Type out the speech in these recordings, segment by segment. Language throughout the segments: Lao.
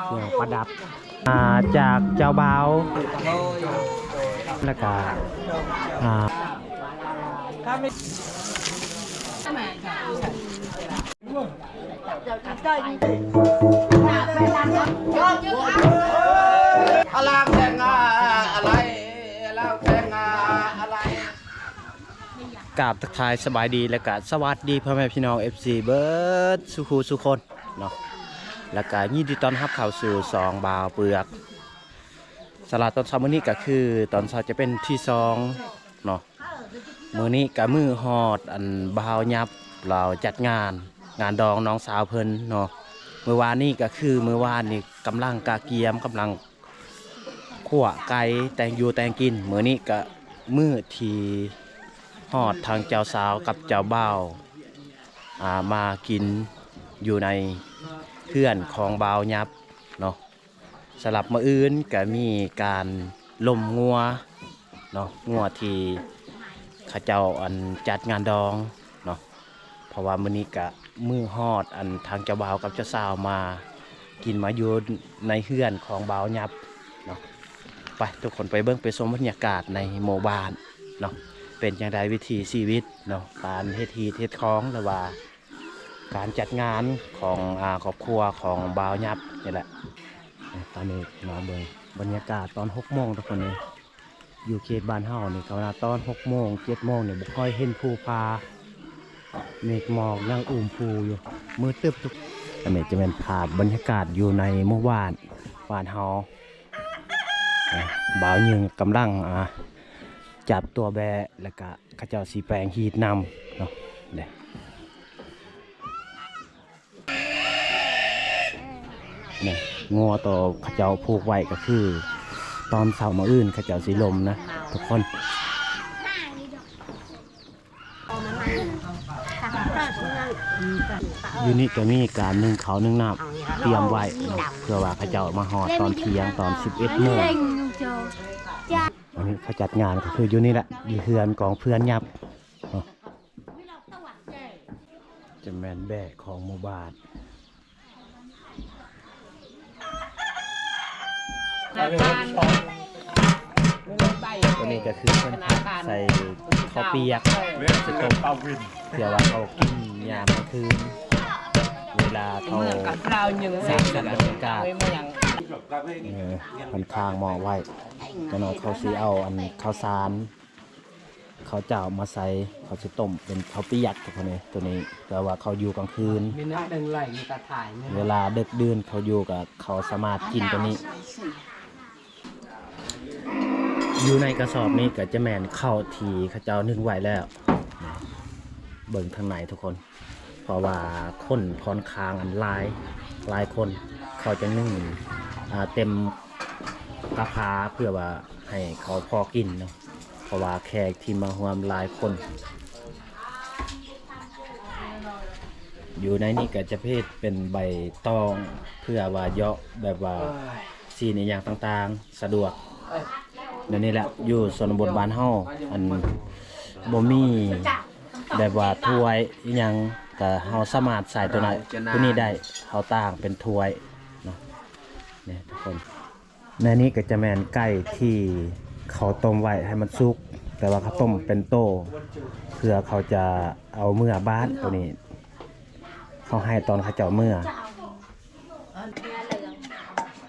ເຄື່ອງປະດັບ ອ່າ ຈາກເຈົ້າບ່າວ ແລ້ວກະ ອ່າ ກາບທັກທາຍສະບາຍດີ ແລະກະສະຫວັດດີພໍ່ແມ່ພີ່ນ້ອງ ເອັຟຊີ ເບິດສູ່ຄູ່ສູ່ຄົນເນາະ ແລະກະຍິນດີຕ້ອນຮັບເຂົ້າສູ່ຊ່ອງບ່າວເປືອກ. ສຳລັບຕອນເຊົ້າມື້ນີ້ກະຄື ຕອນເຊົ້າຈະເປັນທີສອງເນາະ. ມື້ນີ້ກະມື້ຮອດອັນບ່າວຫຍັບລາວຈັດງານ ງານດອງນ້ອງສາວເພິ່ນເນາະ. ມື້ວານນີ້ກະຄື ມື້ວານນີ້ກຳລັງກະກຽມ ກຳລັງ ຂົ້ວໄກ່ ແຕ່ງຢູ່ແຕ່ງກິນ. ມື້ນີ້ກະມື້ທີ່ຮອດທາງເຈົ້າສາວກັບເຈົ້າບ່າວ ອ່າ ມາກິນຢູ່ໃນເຮືອນຂອງບ່າວຫຍັບເນາະ. ສຳລັບມື້ອື່ນກະມີການລົມງົວເນາະ ງົວທີ່ເຂົາເຈົ້າ ອັນ ຈັດງານດອງເນາະ. ເພາະວ່າມື້ນີ້ກະມື້ຮອດ ອັນ ທາງເຈົ້າບ່າວກັບເຈົ້າສາວມາກິນມາຢູ່ໃນເຮືອນຂອງບ່າວຫຍັບເນາະ. ໄປ ທຸກຄົນໄປເບິ່ງໄປຊົມບັນຍາກາດໃນໝູ່ບ້ານເນາະ ເປັນຈັ່ງໃດວິຖີຊີວິດເນາະ ການເຮັດຮີດເຮັດຄອງ ຫຼືວ່າການຈັດງານຂອງ ອ່າ ຄອບຄົວຂອງບ່າວຫຍັບນີ້ແຫຼະ. ຕອນນີ້ມາເບິ່ງບັນຍາກາດຕອນຫົກໂມງ ທຸກຄົນເອີຍ. ຢູ່ເຂດບ້ານເຮົານີ້ ເຂົາວ່າຕອນຫົກໂມງ ເຈັດໂມງນີ້ ບໍ່ຄ່ອຍເຫັນພູຜາ ເມກໝອກຍັງອຸ້ມພູຢູ່ ມືດຕຶບທຸກ. ອັນນີ້ຈະແມ່ນພາບບັນຍາກາດຢູ່ໃນໝູ່ບ້ານ ບ້ານເຮົາ. ບ່າວຍິງກຳລັງ ອ່າ ຈັບຕົວແບ້ ແລ້ວກະເຂົາເຈົ້າຊິແປງຮີດນຳເນາະ. ເດ້ ນີ້ ງົວໂຕເຂົາເຈົ້າຜູກໄວ້ກະຄື ຕອນເຊົ້າມື້ອື່ນເຂົາເຈົ້າຊິລົມນະທຸກຄົນ. ຢູ່ນີ້ກະມີການໜຶ້ງເຂົ້າໜຶ້ງນ້ຳຕຽມໄວ້ເນາະ ເພື່ອວ່າເຂົາເຈົ້າມາຮອດຕອນທ່ຽງ ຕອນສິບເອັດໂມງ. ອັນນີ້ເຂົາຈັດງານກະຄືຢູ່ນີ້ແຫຼະ ຢູ່ເຮືອນຂອງເພື່ອນຫຍັບເນາະ. ຈະແມ່ນແບ້ຂອງໝູ່ບ້ານ. ໂຕນີ້ກະຄືເພິ່ນພັກໃສ່ເຂົ້າປຽກ ໃສ່ຕົ້ມ ເພື່ອວ່າເຂົາກິນຍາມກາງຄືນ ເວລາເຂົາສ້າງສັນບັນຍາກາດ. ເອີ ເພິ່ນຄາງໝໍ້ໄວ້ ຈັກໜ້ອຍເຂົາຊິເອົາອັນເຂົ້າສານ ເຂົ້າເຈົ້າມາໃສ່ ເຂົາຊິຕົ້ມເປັນເຂົ້າປຽກ ໂຕນີ້ ໂຕນີ້ແປວ່າເຂົາຢູ່ກາງຄືນ ເວລາເດິກດື່ນເຂົາຢູ່ກະເຂົາສາມາດກິນໂຕນີ້. ຢູ່ໃນກະສອບນີ້ກະຈະແມ່ນເຂົ້າທີ່ເຂົາເຈົ້າໜຶ້ງໄວ້ແລ້ວ. ເບິ່ງທາງໃນທຸກຄົນ ເພາະວ່າຄົນຂ້ອນຂ້າງອັນຫຼາຍ ຫຼາຍຄົນ ເຂົາຈະໜຶ້ງ ອ່າ ເຕັມກະພາ ເພື່ອວ່າໃຫ້ເຂົາພໍກິນເນາະ ເພາະວ່າແຂກທີ່ມາຮ່ວມຫຼາຍຄົນ. ຢູ່ໃນນີ້ກະຈະເຮັດເປັນໃບຕອງ ເພື່ອວ່າເຍາະແບບວ່າຊີ້ນອີ່ຫຍັງຕ່າງໆ ສະດວກ. ແນວນີ້ແຫຼະ ຢູ່ຊົນນະບົດບ້ານເຮົາ ອັນ ບໍ່ມີແບບວ່າຖ້ວຍອີ່ຫຍັງ ກະເຮົາສາມາດໃສ່ໂຕນັ້ນ ໂຕນີ້ໄດ້ ເຮົາຕ່າງເປັນຖ້ວຍເນາະ. ນີ້ທຸກຄົນ ໃນນີ້ກະຈະແມ່ນໄກ່ທີ່ເຂົາຕົ້ມໄວ້ໃຫ້ມັນສຸກ ແຕ່ວ່າເຂົາຕົ້ມເປັນໂຕ ເພື່ອເຂົາຈະເອົາເມືອບ້ານ. ໂຕນີ້ເຮົາໃຫ້ຕອນເຂົາເຈົ້າເມືອ.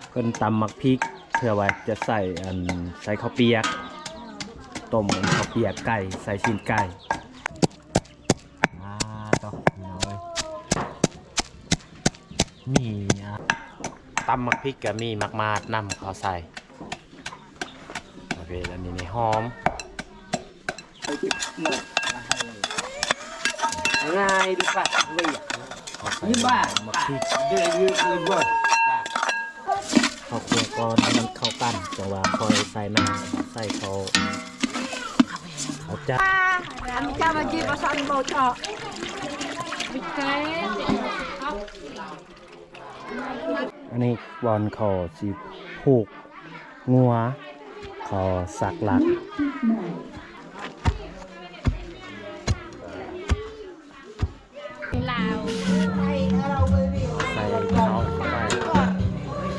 ເພິ່ນຕຳໝາກພິກ ເພື່ອວ່າຈະໃສ່ ອັນ ໃສ່ເຂົ້າປຽກ ຕົ້ມເຂົ້າປຽກໄກ່ ໃສ່ຊີ້ນໄກ່. ອ່າ ໂຕ ພີ່ນ້ອງເອີຍ ມີ ອ່າ ຕຳໝາກພິກກະມີໝາກມາດນຳເຂົ້າໃສ່. ໂອເຄ ອັນນີ້ນີ້ຫອມ ງ່າຍດີກວ່າ ເອົາໃສ່ໝາກພິກ ເຂົ້າຄົວກ່ອນໃຫ້ມັນເຂົ້າກັນ ຈັ່ງວ່າຄ່ອຍໃສ່ນ້ຳ ໃສ່ເຂົ້າ ເອົາຈານ. ອັນນີ້ບ່ອນເຂົາຊິຜູກງົວ ເຂົາສັກຫຼັກ. ລາວ ໃສ່ເຂົ້າໄປ.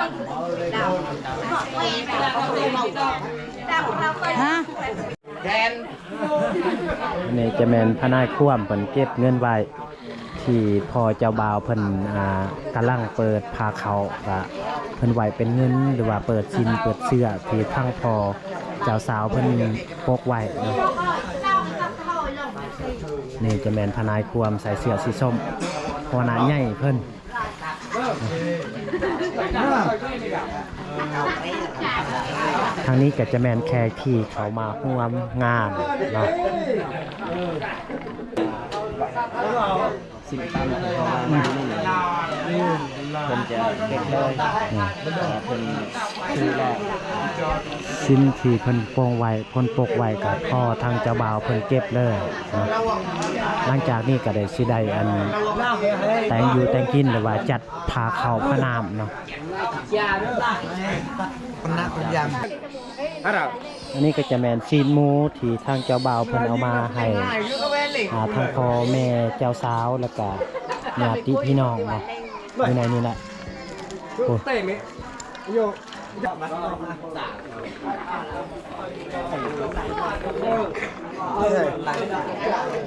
ຮະ? ອັນນີ້ຈະແມ່ນທະນາຍຄວາມເພິ່ນເກັບເງິນໄວ້ ທີ່ພໍ່ເຈົ້າບ່າວເພິ່ນ ອ່າ ກຳລັງເປີດຜ້າເຂົ້າ ກະເພິ່ນໄວ້ເປັນເງິນ ຫຼືວ່າເປີດສິນເປີດເຊື່ອ ທີ່ທາງພໍ່ເຈົ້າສາວເພິ່ນປົກໄວ້ເນາະ. ນີ້ຈະແມ່ນທະນາຍຄວາມໃສ່ເສື້ອສີສົ້ມ ຫົວໜ້າໃຫຍ່ເພິ່ນ. ທາງນີ້ກໍຈະແມ່ນແຂກທີ່ເຂົ້າມາຮ່ວມງານເນາະ. ສິ້ນຕຳທີ່ເຮົາວາງຢູ່ນີ້ ເພິ່ນຈະເກັບເລີຍ ເພິ່ນຊື້ແລ້ວ. ສິ້ນທີ່ເພິ່ນປົກໄວ້ ເພິ່ນປົກໄວ້ກໍພໍທາງເຈົ້າບ່າວເພິ່ນເກັບເລີຍເນາະ. ຫຼັງຈາກນີ້ກໍໄດ້ ຊິໄດ້ອັນ ແຕ່ງຢູ່ແຕ່ງກິນ ຫຼືວ່າຈັດພາເຂົ້າພານ້ຳເນາະ. ອັນນີ້ກໍຈະແມ່ນຊີ້ນໝູທີ່ທາງເຈົ້າບ່າວເພິ່ນເອົາມາໃຫ້ ອ່າ ທາງພໍ່ແມ່ເຈົ້າສາວ ແລ້ວກະຍາດຕິພີ່ນ້ອງເນາະ ຢູ່ໃນນີ້ແຫຼະ. ໂອ້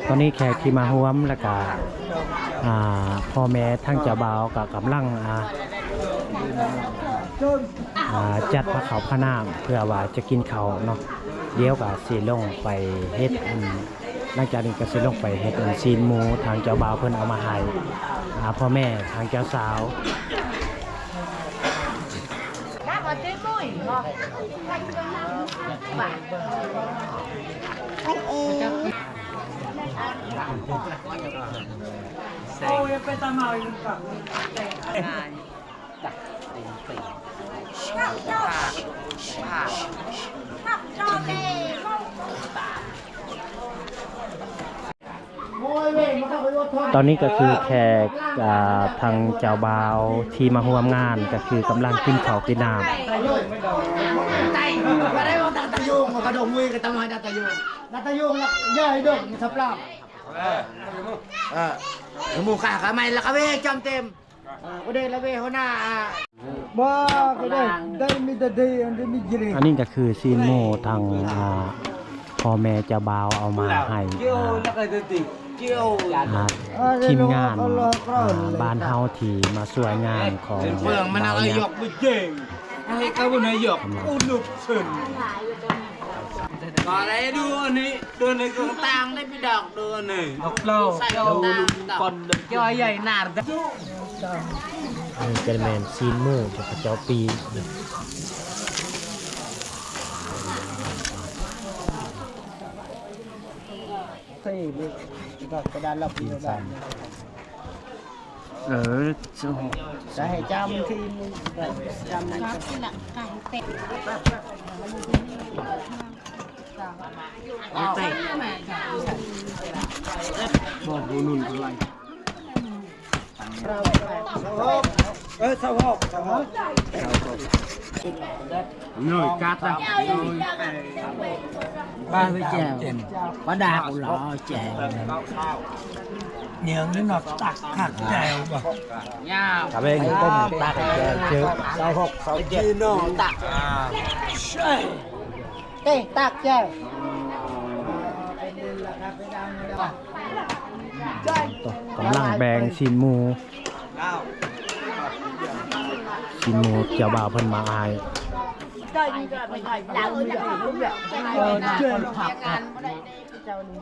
ຕອນນີ້ແຂກທີ່ມາຮ່ວມ ແລ້ວກະ ອ່າ ພໍ່ແມ່ທາງເຈົ້າບ່າວກໍກຳລັງ ອ່າ ອ່າ ຈັດພາເຂົ້າພານ້ຳ ເພື່ອວ່າຈະກິນເຂົ້າເນາະ. ດຽວກໍຊິລົງໄປເຮັດອັນ ຫຼັງຈາກນີ້ກໍຊິລົງໄປເຮັດອັນຊີ້ນໝູ ທາງເຈົ້າບ່າວເພິ່ນເອົາມາໃຫ້ ອ່າ ພໍ່ແມ່ທາງເຈົ້າສາວ. ຕອນນີ້ກໍຄືແຂກ ອ່າ ທາງເຈົ້າບ່າວທີ່ມາຮ່ວມງານ ກໍຄືກຳລັງກິນເຂົ້າກິນນ້ຳ. ເອີ ເອີ ໝູກະກະໄມລະກະເວຈອມເຕັມ ເອີ ກະເດລະເວຫົວໜ້າ. ບໍ່ ກໍໄດ້ ໄດ້ມີແຕ່ດີ ອັນນີ້ມີຈະເລຍ. ອັນນີ້ກໍຄືຊີ້ນໝູທາງ ອ່າ ພໍ່ແມ່ເຈົ້າບ່າວເອົາມາໃຫ້ ອ່າ ອ່າ ທີມງານ ອ່າ ບ້ານເຮົາທີ່ມາຊ່ວຍງານຂອງບ່າວຍັກ. ໃຫ້ເຂົານາຍົກອຸລຸບເຊິນ ກໍໄດ້ດູອັນນີ້ ດູໃນກອງຕ່າງໄດ້ໄປດອກ ດູອັນນີ້ດອກເຫຼົ້າ ໃສ່ກອງຕ່າງດອກ ເຈົ້າໃຫຍ່ນາ ອັນນີ້ຈະແມ່ນຊີ້ນໝູທີ່ເຂົາເຈົ້າປີ້ງ ໃສ່ກະດານລັບຢູ່ໄດ້. ເອີ ຈະໃຫ້ຈາມທີ່ ຈາມນັ້ນ ບໍ່ ບໍ່ນຸ່ນເທົ່າໃດ. ເອີ ຊາວຫົກ ຊາວຫົກ ເນີຍ ກັດນະ ປາໄປແຈ່ວ ປາດາກ ໂອລາ ແຈ່ວ ເໜືອງນີ້ເນາະ ຕັກຄັກແຈ່ວບໍ່ ຍາວ ກະເປັນຕົ້ມ ຕັກແຈ່ວ ຊາວຫົກ ຊາວເຈັດ ຕັກ ເອີ ຕັກແຈ່ວ. ກຳລັງແບ່ງຊີ້ນໝູ ຊີ້ນໝູເຈົ້າບ່າວເພິ່ນມາໃຫ້. ເອົ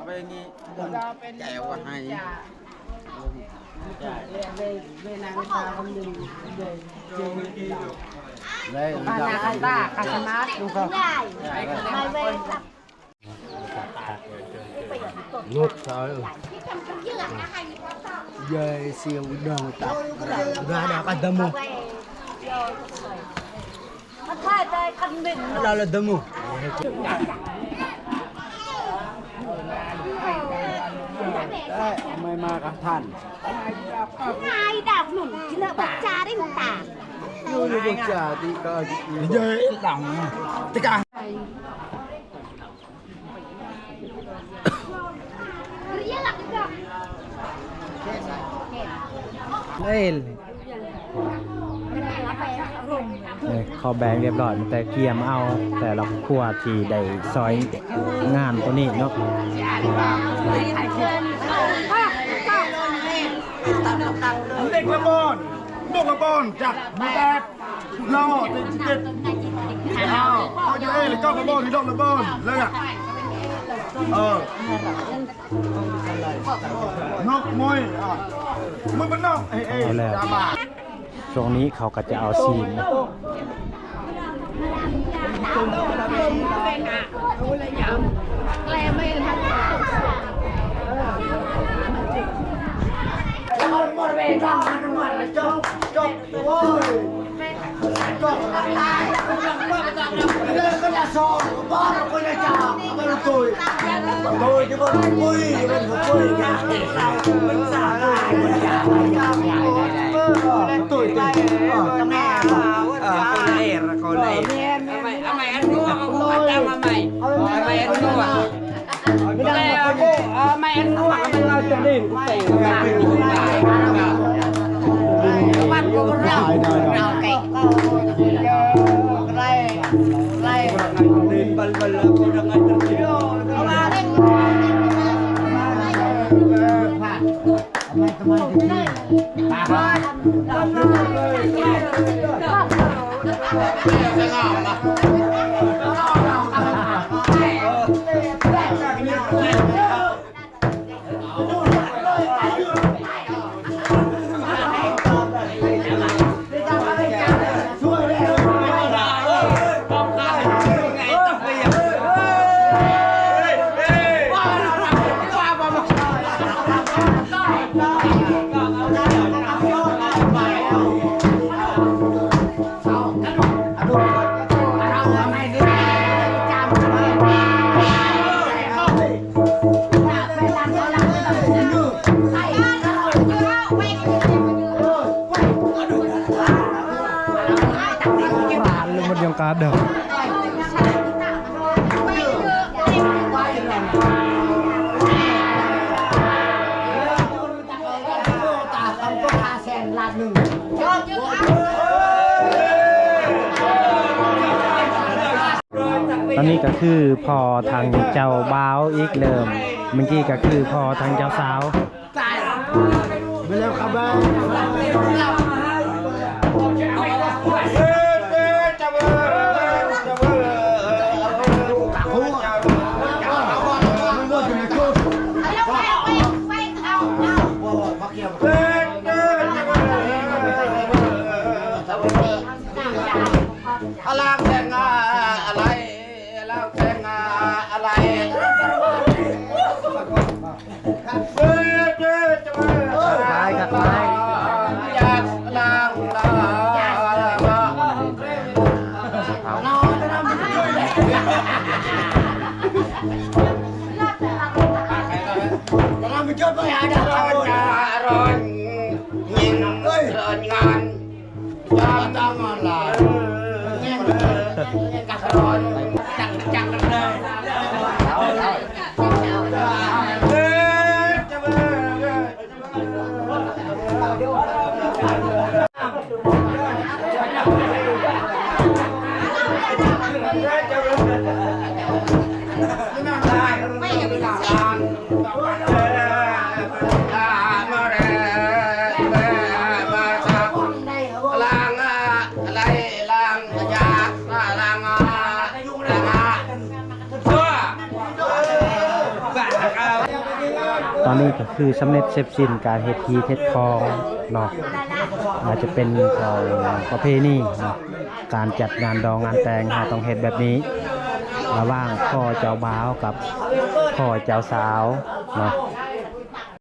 າໄປນີ້ ແກວ່າໃຫ້ ເອີ ເຂົ້າແບ່ງຮຽບຮ້ອຍ ມີແຕ່ກຽມເອົາແຕ່ລະຄົວທີ່ໄດ້ຊ່ອຍງານໂຕນີ້ເນາະ. ເດັກລະບອນ ເດັກລະບອນ ຈັກ ໝູແປດ ລາວເຈັດສິບເຈັດ ອ້າວ ພໍຢູ່ເອ ລະເຈົ້າກະບອນ ດອກລະບອນ ແລ້ວກະ ເອີ ນົກມົຍ ອ່າ ມື້ບ້ານນອກ ເອ ເອ ເອົາແລ້ວ ຈາບາດ. ຊ່ວງນີ້ເຂົາກໍຈະເອົາຊີ້ນ ນີ້ກໍຄືພໍ່ທາງເຈົ້າບ່າວອີກເດີມ ເມື່ອກີ້ກໍຄືພໍ່ທາງເຈົ້າສາວ. ອະລາງແສງອາອະໄລ ອະລາງແສງອາອະໄລ ຫຼາຍຄັກຫຼາຍ ຢາກລາງລາ ຕອນນີ້ກໍຄືສຳເລັດເສັດສິ້ນການເຮັດຮີດເຮັດຄອງເນາະ ອາດຈະເປັນຂອງປະເພນີເນາະ ການຈັດງານດອງງານແຕ່ງ ເຮົາຕ້ອງເຮັດແບບນີ້ ລະຫວ່າງພໍ່ເຈົ້າບ່າວກັບພໍ່ເຈົ້າສາວເນາະ.